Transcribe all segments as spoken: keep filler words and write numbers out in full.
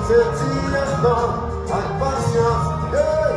Se ti efò ak pasyans, yeah.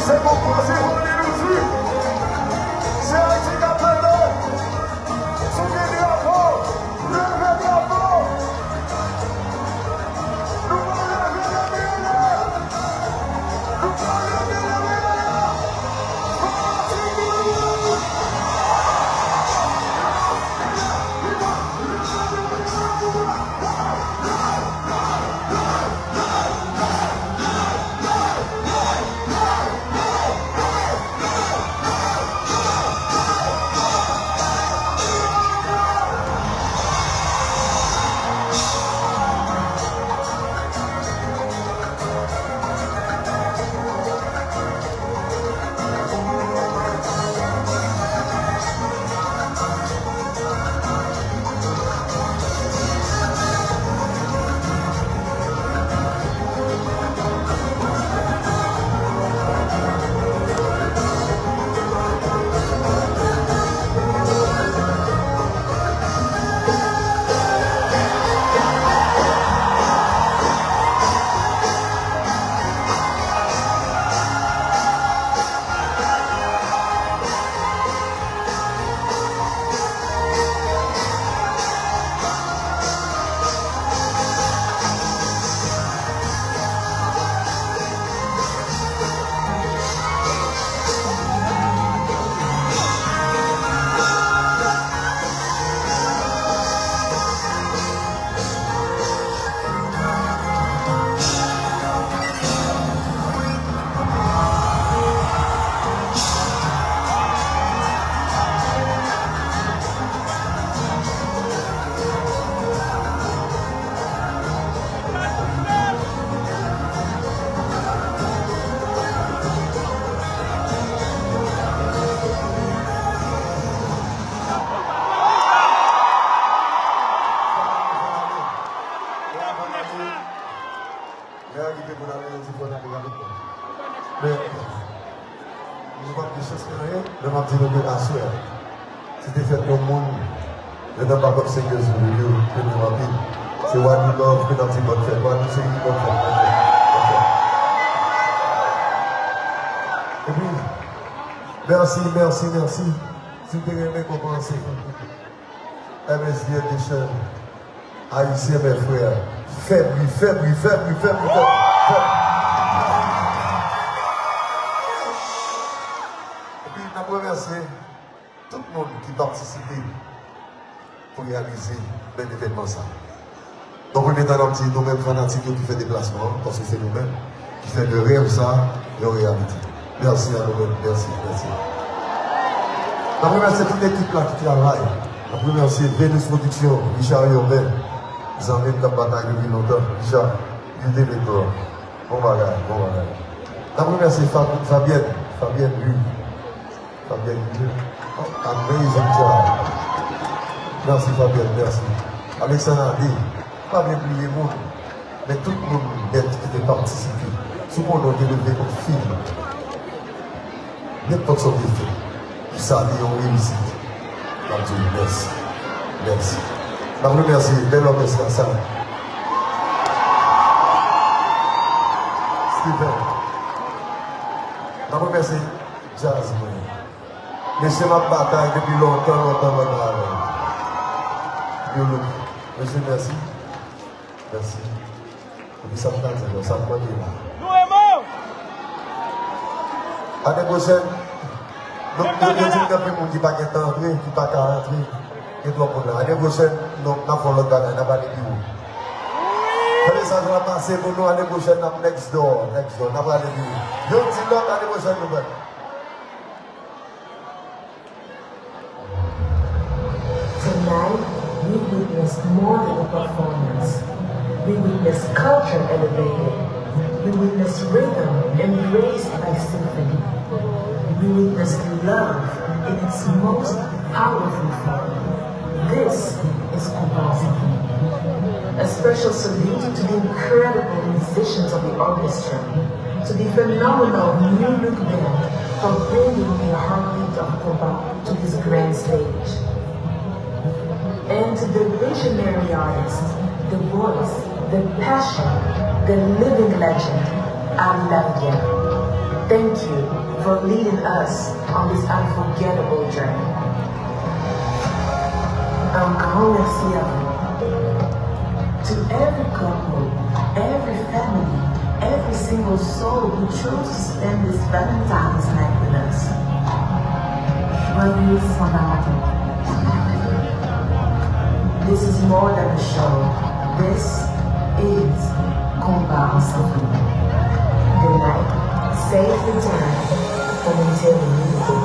Se pou Koze Vole nou di. Se Ayiti k ap pale. Soulye drapo. Leve drapo. Depi w ale, yo di fò n ale rapidman. Men, nou p ap gen chans fè anyen, men m ap di nou ke aswè, si te fèt yon moun, yo t ap ba Bob Singers yon video, premye anpil. Se Wadou Love ke n ap di bòn fèt. Wadou cheri, bòn fèt, bòn fèt, bòn fèt. Epi, mèsi, mèsi, mèsi. Si w te renmen kòmanse, M S D Edition, Ayisyen, mè frè, fè bri, fè bri, fè bri, fè bri, fè bri, fè bri. Epi, n ap remèsye tout moun ki patisipe pou reyalize bèl evènman sa. Donk, premye tan, n ap di nou menm fanatik yo ki fè deplasman an, paske se nou menm ki fè de rèv sa yon reyalite. Mèsi a nou menm, mèsi, mèsi. N ap remèsye tout ekip la ki travay. N ap remèsye Venus Production, Richard Urbain, zanmi m k ap batay depi lontan. Richard, you did it, bro. Bon bagay, bon bagay. N ap remèsye Fab-, Fabienne, Fabienne, wi. Fabienne, oh, amazing job. Mèsi, Fabienne, mèsi. Alexandre Hardy, pa vle bliye moun, men tout moun nèt ki te patisipe. Si w konnen w te leve yon fim, nenpòt sa w te fè, sa te yon reyisit. M ap di w mèsi. Mèsi. N ap remèsye bèl òkès la, sa. Steven. N ap remèsye djaz mwen. Mesye, m ap batay depi lontan, lontan, lontan avè l. New Look. Mesye, mèsi. Mèsi. Epi sa m ta di nou, sa m mande la. Nou renmen w! Ane pwochèn, nou, nou, nou di gen anpil moun ki pa gen tan antre, ki pa ka antre. Gen twòp moun la. Ane pwochèn, nou, n ap fè yon lòt bagay, n ap ale pi wo. Fè mesaj la pase pou nou, ane pwochèn, n ap next door, next door, n ap ale pi wo. Yon ti lòt, ane pwochèn, nou pral. Tonight, we witnessed more than a performance. We witnessed culture elevated. We witnessed rhythm embraced by symphony. We witnessed love in its most powerful form. This is Compas F M. A special salute to the incredible musicians of the orchestra, to the phenomenal New Look Band for bringing the heartbeat of compas to this grand stage. And to the visionary artist, the voice, the passion, the living legend, Harry Lavidière. Thank you for leading us on this unforgettable journey. Un grand merci à vous. To every couple, every family, every single soul who chose to spend this Valentine's night with us. Joyeux Saint-Valentin. This is more than a show. This is Compas en Symphonie. Good night. Safe return. Momentarily musical.